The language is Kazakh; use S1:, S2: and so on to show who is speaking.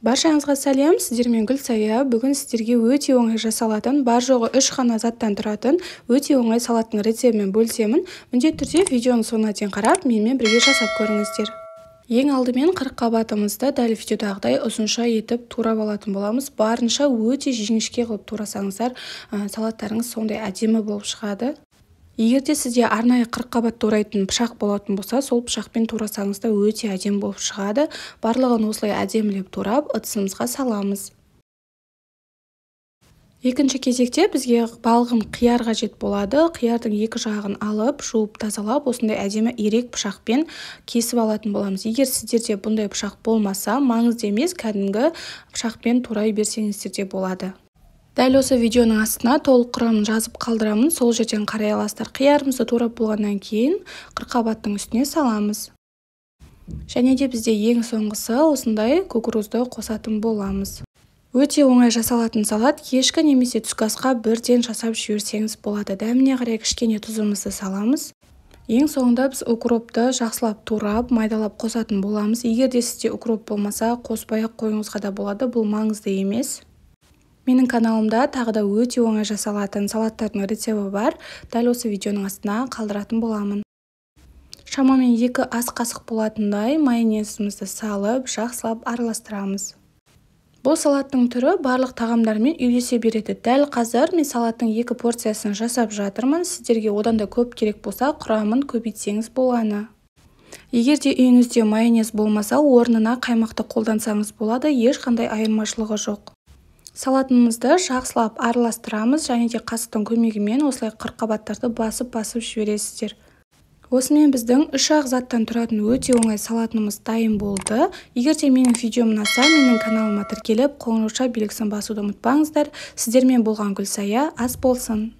S1: Баршаңызға сәлем, сіздермен Гүлсая. Бүгін сіздерге өте оңай жасалатын, бар жоғы 3 ғана заттан тұратын өте оңай салаттың рецептімен бөлісемін. Міндетті түрде видеоның соңына дейін қарап, менімен бірге жасап көріңіздер. Ең алдымен қырыққабатымызды дәл видеодағыдай ұзынша етіп турап алатын боламыз. Барынша өте жіңішке қылып турасаңыздар, салаттарыңыз сондай әдемі болып шығады. Егер де сізде арнайы қырыққабат турайтын пышақ болатын болса, сол пышақпен турасаңыз да өте әдемі болып шығады. Барлығын осылай әдемілеп турап, ыдысымызға саламыз. Екінші кезекте бізге балғын қияр қажет болады. Қиярдың екі жағын алып, жуып, тазалап, осындай әдемі ирек пышақпен кесіп алатын боламыз. Егер сіздерде бұндай пышақ болмаса, маңызды емес, кәдімгі пышақпен турай берсеңіздер де болады. Дәл осы видеоның астына толық құрамын жазып қалдырамын, сол жерден қарай аласыздар. Қиярымызды турап болғаннан кейін қырыққабаттың үстіне саламыз. Және де бізде ең соңғысы осындай кукурузды қосатын боламыз. Өте оңай жасалатын салат, кешкі немесе түскі асқа бірден жасап жіберсеңіз болады. Дәміне қарай кішкене тұзымызды саламыз. Ең соңында біз укропты жақсылап турап, майдалап қосатын боламыз. Егер де сізде укроп болмаса, қоспай-ақ қоюыңызға да болады, бұл маңызды емес. Менің каналымда тағы да өте оңай жасалатын салаттардың рецепті бар. Дәл осы видеоның астына қалдыратын боламын. Шамамен 2 ас қасық болатындай майонезімізді салып, жақсылап араластырамыз. Бұл салаттың түрі барлық тағамдармен үйлесе береді. Дәл қазір мен салаттың 2 порциясын жасап жатырмын. Сіздерге одан да көп керек болса, құрамын көбейтсеңіз болғаны. Егер де үйіңізде майонез болмаса, орнына қаймақты қолдансаңыз болады, ешқандай айырмашылығы жоқ. Салатымызды жақсылап араластырамыз және де қасықтың көмегімен осылай қырыққабаттарды басып-басып жібересіздер. Осымен біздің 3-ақ заттан тұратын өте оңай салатымыз дайын болды. Егер де менің видеом ұнаса, менің каналыма тіркеліп, қоңырауша белгісін басуды ұмытпаңыздар. Сіздермен болған Гүлсая, ас болсын.